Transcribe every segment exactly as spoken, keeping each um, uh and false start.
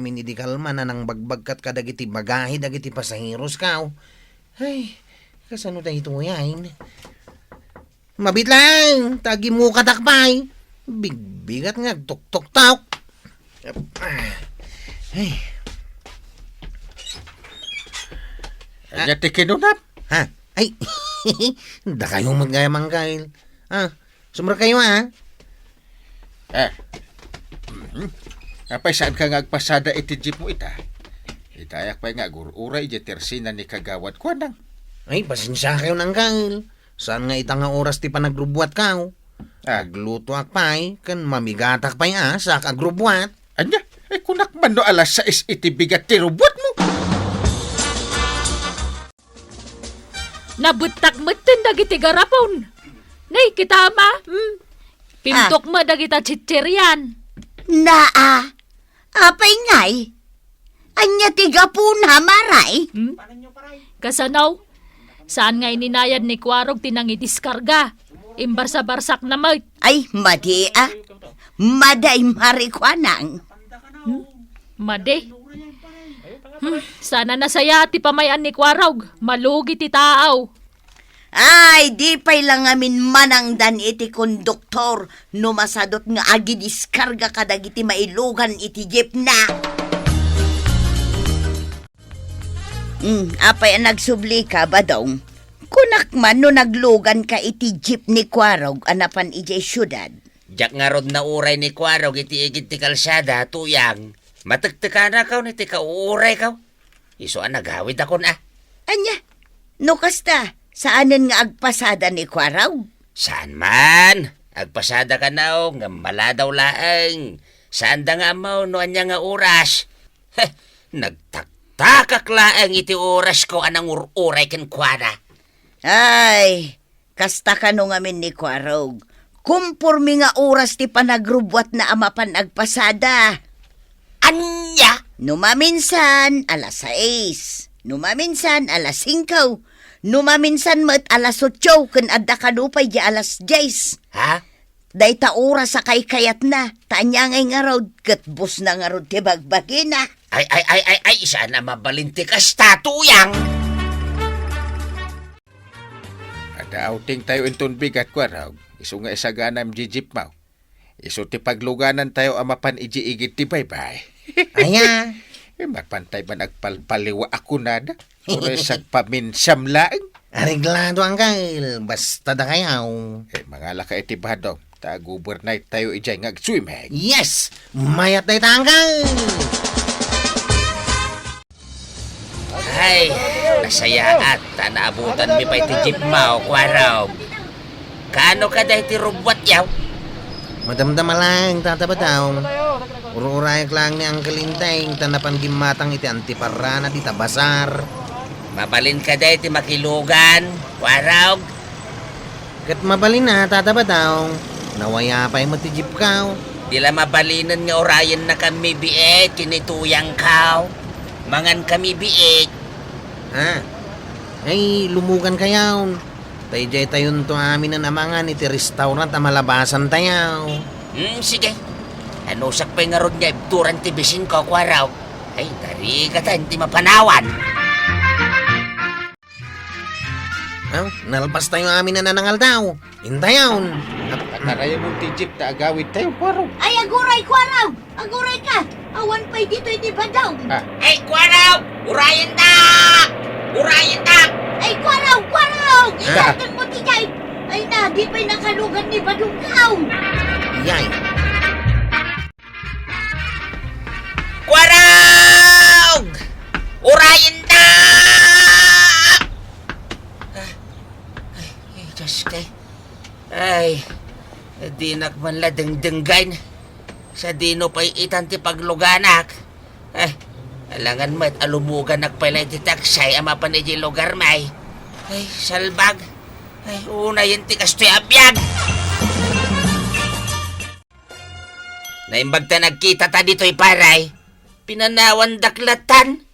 ngamin idi kalman a nangbagbagkat kadagiti bagahe dagiti pasaheroskaw. Ay, kasano daytoyen? Mabiit laeng, ta agimukatak pay. Bigbigat nga agtuktoktok. Ay. Ania ti kinunam? Ha? Ay, dakayo met gayam, Angkel. Ah, sumrek kayo, ah. Eh. Mhm. Apay, saanka nga agpasada iti jeep mo ita? Itayak pay nga agur-uray iti tersina ni Kagawad Kuanang. Ay, pasensia kayo, Angkel. Saan nga ita nga oras ti panagrubuat kaw? Ah. Aglutoak pay, ken mamigatak pay a, saak agrubuat. Ania? Eh, kunak man no alas sais iti bigat ti rubuat mo? Nabettak metten dagiti garapon. Nay, kita ma, hmm? Pintok Ah. mo dagita chichirian. Naa, apay ngay? Ania ti gapuna, Maray? Hmm? Kasano? Saan nga ininayad ni Kuarog ti nangidiskarga? Imbarsa-barsak na met. Ay, madi, ah. Maday, Maray Kuanang. Hmm? Madi? Hmm, sana nasaya ti pamay-an ni Kuarog. Malugi ti taaw. Ay, di pay la ngamin manangdan iti konduktor no masadut nga agidiskarga kadagiti mailugan iti jeepna. Hmm, apay a nagsubli ka, Badong? Kunak man no naglugan ka iti jeep ni Kuarog a napan idiay siudad. Diak ngarud nauray ni Kuarog iti igid ti kalsada, Tuyang. Matektekanakaw ni ti kauuraykaw. Isu a nagawidakon, a. Ania? No kasta, saanen nga agpasada ni Kuarog? Saan man. Agpasada kano, ngem maladaw laeng. Saanda nga ammo no ania nga oras. Heh, nagtaktakak laeng iti orasko a nangur-uray kenkuana. Ay, kasta kano ngamin ni Kuarog. Komporme nga oras ti panagrubbuatna a mapan agpasada. Ania? No maminsan, alas sais. No maminsan, alas singko. No maminsan met, alas otso, ken adda kano pay di alas dies. Ha? Dayta oras a kaykayatna, ta ania ngay ngarud, ket busna ngarud ti bagbagina. Ay, ay, ay, ay, ay, saan a mabalin ti kasta, Tuyang? Adda outing tayo inton bigat, Kuarog. Isu nga isaganam di jeep mo. Isu ti pagluganan tayo a mapan iji igid ti baybay. Aya? Eh, mapantay man agpalpaliwa a kunada. Uray sagpaminsam laeng. Areglado, Uncle. Basta dakayaw. Eh, mangala ka iti badong. Ta overnight tayo ijay nga agswimming. Yes! Mayat dayta, Uncle! Ay, nasayaat, ta naabutanmi pay ti jeep mo, Kuarog. Kaano ka dayta rubbuat, yaw? Madamdama laeng, Tata Badong. Ur-urayak laeng ni Uncle Inteng, ta napan gimmatang iti antiparana dita basar. Mabalin ka dayta makilugan, Kuarog? Ket mabalin a, Tata Badong. Nawaya pay met ti jeep ko. Di la mabalinen nga urayennak a mibiit ken ni Tuyang ko. Mangan ka mibiit. Ha? Ay, lumugan kayaw. Ta ijay tayonto aminen a mangan iti restaurant a malabasan tayo. Hmm, sige. Anusak pay ngarud nga ibturan ti bisin ko, Kuarog. Ay, narigatan ti mapanawan. Aw, nalpas tayo amin a nanangaldaw. Intayon. Patarayamon ti jeep ta agawid tayo, Kuarog. Ay, aguray, Kuarog! Aguray ka! Awan pay ditoy ni Badong! Ah. Ay, Kuarog! Urayendak! Urayendak! Ay, Kuarog! Kuarog! Ah. Idaton mo ti jeep! Ay na, di pay nakalugan ni Badong ka! Yay! Kuarog! Urayendak! Ah, ay, ay, Diyos kay. Ay, dinak man la dengdenggan. Sadino pay itan ti pagluganak? Eh, alangan met a lumuganak pay la iti taksay a mapan iti lugar may. Ay, salbag. Ay, unayen ti kastoy a biag. Naimbag ta nagkita ta ditoy, pare. Pinanawandak latan.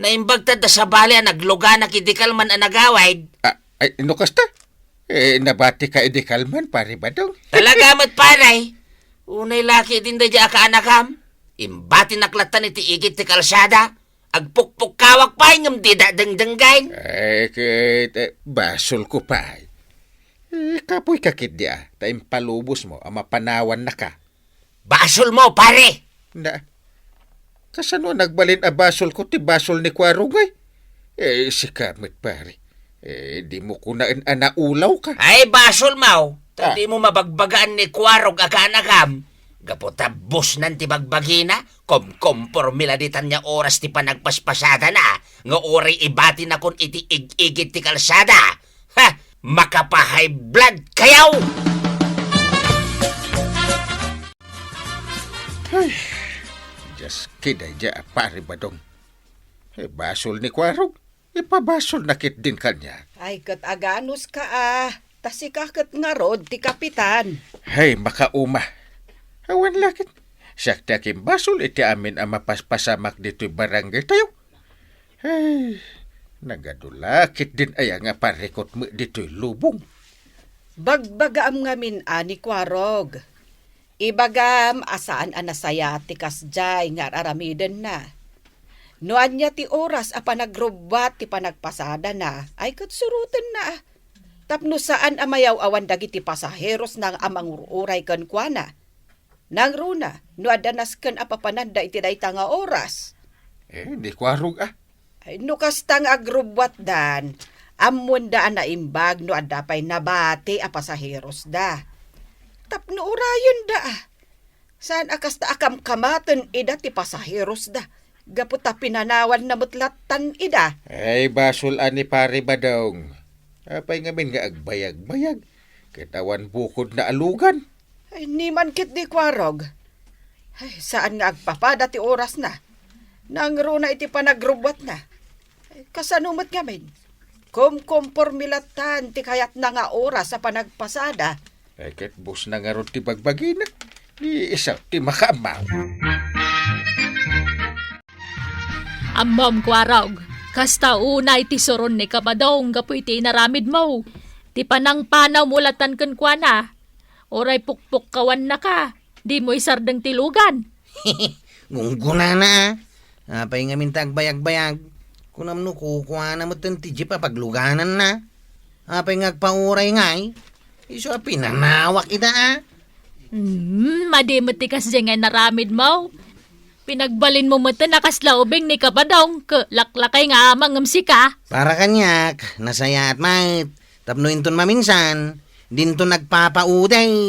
Naimbag ta da sabali a nagluganak idi kalman a nagawid. Ah, ay, no kasta? Eh, nabati ka idi kalman, pare Badong? Talaga met, pare. Unay laki din da di a kaanakam. Imbatinak latan iti igid ti kalsada. Agpukpukkawak pay ngem dida dengdenggen. Eh, ket, eh, basol ko pay. Eh, kapoy ka ketdi a, ta impalubos mo a mapanawannaka. Basol mo, pare! Na, kasano a nagbalin a basol ko ti basol ni Kuarog ngay? Eh, sika met, pare. Eh, di mo kunaen a naulaw ka. Ay, basol mo! Ta Ah. di mo mabagbagaan ni Kuarog a kaanakam. Gapu ta busnan ti bagbagina, komkomporme la ditan nga oras ti panagpaspasadana, nga uray ibatinakon iti ig-igid ti kalsada. Ha! Makapa-high blood kayaw! Ay, just kidding dia, pare Badong. Eh, basol ni Kuarog. Ipabasolna ketdin kaniak. Ay, ket aganos ka, a. Ta sika ket ngarud ti kapitan. Hay, makauma. Awan la ket. Siak ti akimbasol iti amin a mapaspasamak ditoy barangay tayo. Hay, nagadu la ketdin aya nga parikot met ditoy lubong. Bagbagaam ngamin a ni Kuarog. Ibagam a saan a nasayaat ti kasdiay nga ar-aramidenna. No ania ti oras a panagrubbuat ti panagpasadana, ay ket surotenna a. Tapno saan a mayaw-awan dagiti pasaherosna a mangur-uray kenkuana. Nangruna, no adda nasken a papananda iti dayta nga oras. Eh, di Kuarog a. Ay, no kasta nga agrubbuatdan, ammoenda a naimbag no adda pay nabati a pasaherosda. Tapno urayenda a. Saan a kasta a kamkamaten ida ti pasaherosda. gapu ta pinanawanna met lattan ida. Ay, basol a ni Pare Badong. Apay ngamin nga agbayag-bayag? Ket awan bukodna a lugan. Ay, ni man ketdi, Kuarog. Ay, saan nga agpapada ti orasna. Nangruna iti panagrubbuatna. Ay, kasano met ngamin? Kumkumpormi lattan ti kayatna nga oras a panagpasada. Ay, ket busna ngarud ti bagbagina. Ni isu ti makaammo. Ammom, Kuarog, kasta unay ti suron ni Kabadong gapu iti inaramidmo. Ti panangpanawmo lattan kenkuana, uray pukpukkawannaka, dimo isardeng ti lugan. Gunggonana, a. Apay ngamin ta agbayagbayag? Kunam no kukuana metten ti jeep a paglugananna. Apay nga agpauray ngay? Isu a pinanawak ida, a. Hmm, madi met ti kasdiay nga inaramidmo. Pinagbalinmo metten a kasla ubing ni Kabadong, ket laklakay nga ama ngem sika. Para kaniak, nasayaat met. Tapno inton maminsan, dinton agpapauday.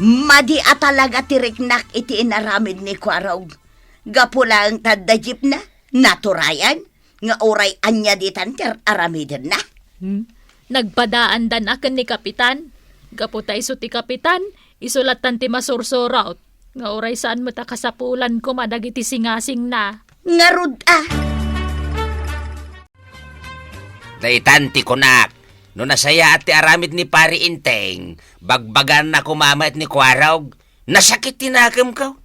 Madi a talaga ti riknak iti inaramid ni Kuarog. Gapu laeng ta adda jeepna, naturayan, nga uray ania ditan ti ar-aramidenna. Hmm? Nagpadaandan a ken ni Kapitan. Gapu ta isu ti Kapitan, isu lattan ti masursurot. Nga uray saan met a kasapulan koma dagiti singasingna. Ngarud a. Daytan ti kunak, no nasayaat ti aramid ni Pari Inteng, bagbagaanna koma met ni Kuarog, nasakit ti nakemko.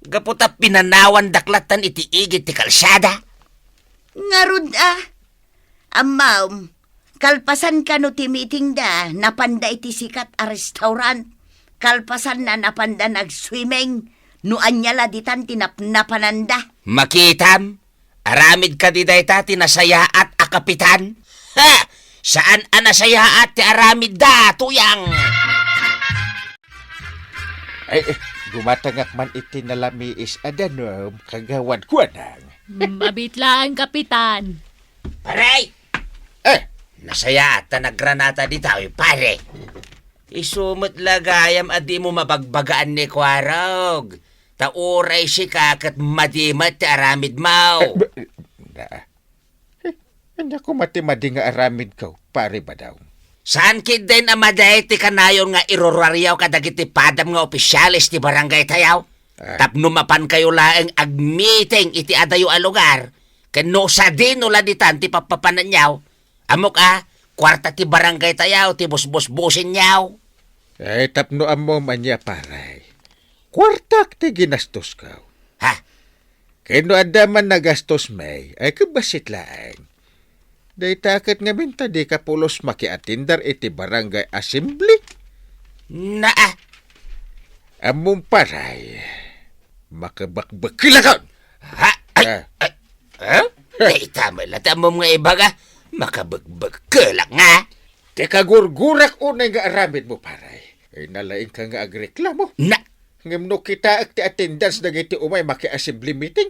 Gapu ta pinanawandak lattan iti igid ti kalsada. Ngarud a, ammom, kalpasan kano ti meetingda, napanda iti sikat a restaurant. Kalpasanna, napanda nag-swimming. No ania la ditan ti napnapananda. Makitam, aramid kadi dayta ti nasayaat a kapitan? Ha! Saan a nasayaat ti aramidda, Tuyang! Ay, eh, dumatangak man iti nalamiis a danum, kagawad Kuanang. Mm, abit laeng, Kapitan. Pare! Eh! Nasayaat ta nagranata dita, oy, pare. Isu met la gayam a dimo mabagbagaan ni Kuarog. Ta uray sika ket madi met ti aramidmo. Eh, ba-, na. Eh, ania koma ti madi nga aramidko, Pare Badong? Saan ketdin a madi ti kanayon nga irurariaw kadagiti padam nga opisyales ti barangay tayo? Ah. Tapno mapankayo laeng agmiting iti adayo a lugar, ken no sadino la ditan ti pappapananyo, ammok a, kuarta ti barangay tayo ti busbusbusenyo. Ay, tapno ammom ania, pare. Kuartak ti ginastosko. Ha? Ken no adda man nagastos, may, ay, kabassit laeng. Dayta ket ngamin ta dika pulos makiatindar iti barangay assembly. Naa. Ammom, pare, makabakbakilakon. Ha? Ay, ah. Ay, ha? Dayta met la ti ammom nga ibaga, makabakbakilak nga. Ti kagurgurak unay nga aramidmo, pare. Ay, nalaingka nga agreklamo. Na. Ngem no kitaek ti attendance dagiti umay maki-assembly meeting,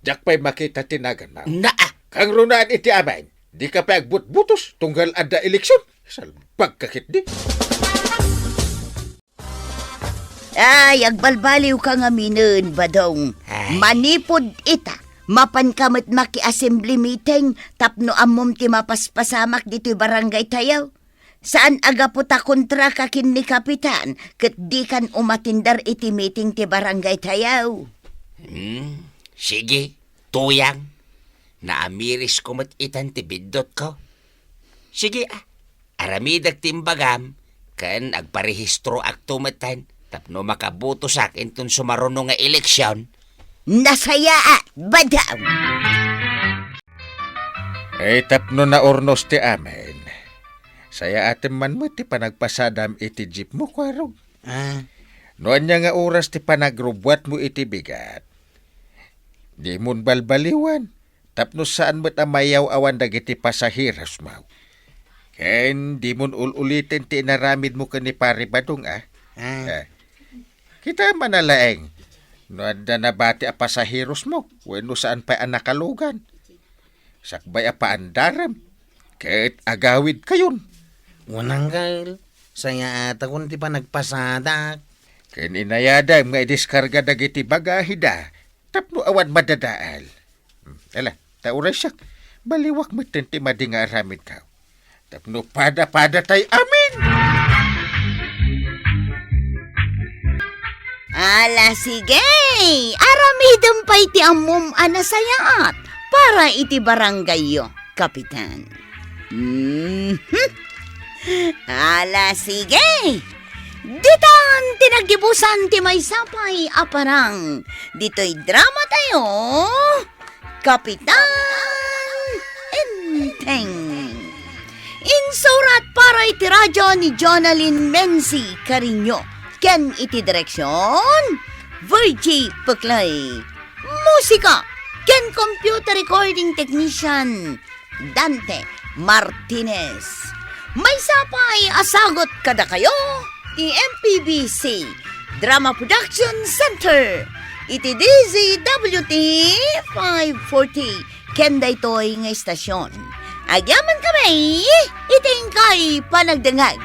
diak pay makita ti naganmo. Naa. Kangrunaan iti amin, dika pay agbutbutos tunggal adda eleksyon. Salbagka ketdi. Ay, agbalbaliwka ngaminen, Badong. Ay. Manipud ita, mapanka met maki-assembly meeting tapno ammom ti mapaspasamak ditoy barangay tayo. Saan a gapu ta kontraka ken ni Kapitan ket dikan umatindar iti meeting ti barangay tayo. Hmm, sige, Tuyang. Naamirisko met itan ti biddutko. Sige, a, aramidek ti imbagam, ken agparehistroakto metten tapno makabutosak inton sumaruno nga eleksyon. Nasayaat, Badong! Ay, tapno naurnos ti amin, sayaatem man met ti panagpasadam iti jeepmo, Kuarog. Ah. No ania nga oras ti panagrubbuatmo iti bigat, dimon balbaliwan, tapno saan met a mayaw-awan dagiti pasaherosmo. Ken dimon ul-uliten ti inaramidmo ken ni Pare Badong, a. Ah. Eh, kita man a laeng, no adda nabati a pasaherosmo, wenno saan pay a nakalugan. Sakbay a paandarem, ket agawidkayon. Wen, Angkel, sayaatakon ti panagpasadak. Ken inayadem nga idiskarga dagiti bagahida tapno awan madadael. Hmm, ala, ta uray siak, baliwak metten ti madi nga aramidko. Tapno pada-pada tay amin! Ala, sige! Aramidem pay ti ammom a nasayaat para iti barangayyo, Kapitan. Mhm. Ala, sige! Ditan ti naggibusan ti maysa pay a parang ditoy drama tayo, Kapitan Enteng. Insurat para iti radyo ni Jonalyn Menzi Cariño ken iti direksyon, Virgie Puclay. Musika ken computer recording technician, Dante Martinez. Maysa pay a sagut kadakayo ti M P B C Drama Production Center iti D Z W T five forty ken daytoy nga istasyon. Agyaman kami iti inkay panagdengngeg.